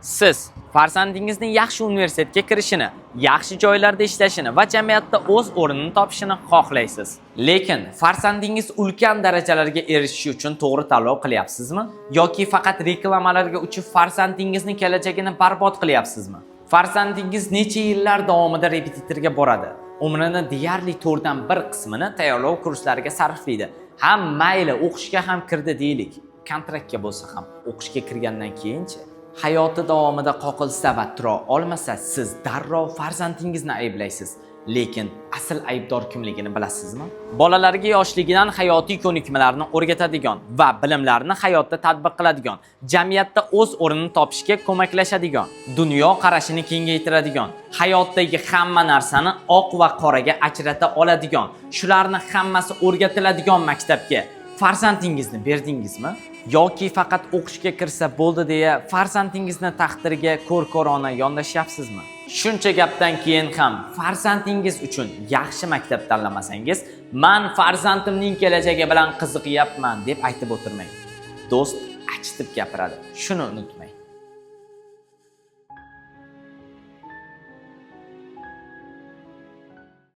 Siz farzandingizni yaxshi universitetga kirishini, yaxshi joylarda ishlashini va jamiyatda o'z o'rnini topishini xohlaysiz. Lekin farzandingiz ulkan darajalarga erishishi uchun to'g'ri tanlov qilyapsizmi? Yoki faqat reklamalarga uchib farzandingizni kelajagini barbod qilyapsizmi? Farzandingiz necha yillar davomida repetitorga boradi? Umrini deyarli to'rtdan bir qismini tayyorlov kurslariga sarflaydi. Ha, mayli, o'qishga ham kirdi deylik. Kontraktga bo'lsa ham o'qishga kirgandan keyinchi hayoti davomida qoqilsa va tura olmasa, siz darrov farzandingizni ayblaysiz. Lekin asl aybdor kimligini bilasizmi? Bolalarga yoshligidan hayotiy ko'nikmalarni o'rgatadigan va bilimlarni hayotda tatbiq qiladigan, jamiyatda o'z o'rnini topishga ko'maklashadigan, dunyo qarashini kengaytiradigan, hayotdagi hamma narsani oq va qoraga ajrata oladigan, shularni hammasi o'rgatiladigan maktabga farzandingizni berdingizmi? Yoki faqat o'qishga kirsa bo'ldi deya farzandingizni taqdiriga ko'r-ko'rona yondashyapsizmi? Shuncha gapdan keyin ham farzandingiz uchun yaxshi maktab tanlamasangiz, "Man farzandimning kelajagi bilan qiziqyapman" deb aytib o'tirmang. Do'st achitib gapiradi. Shuni unutmang.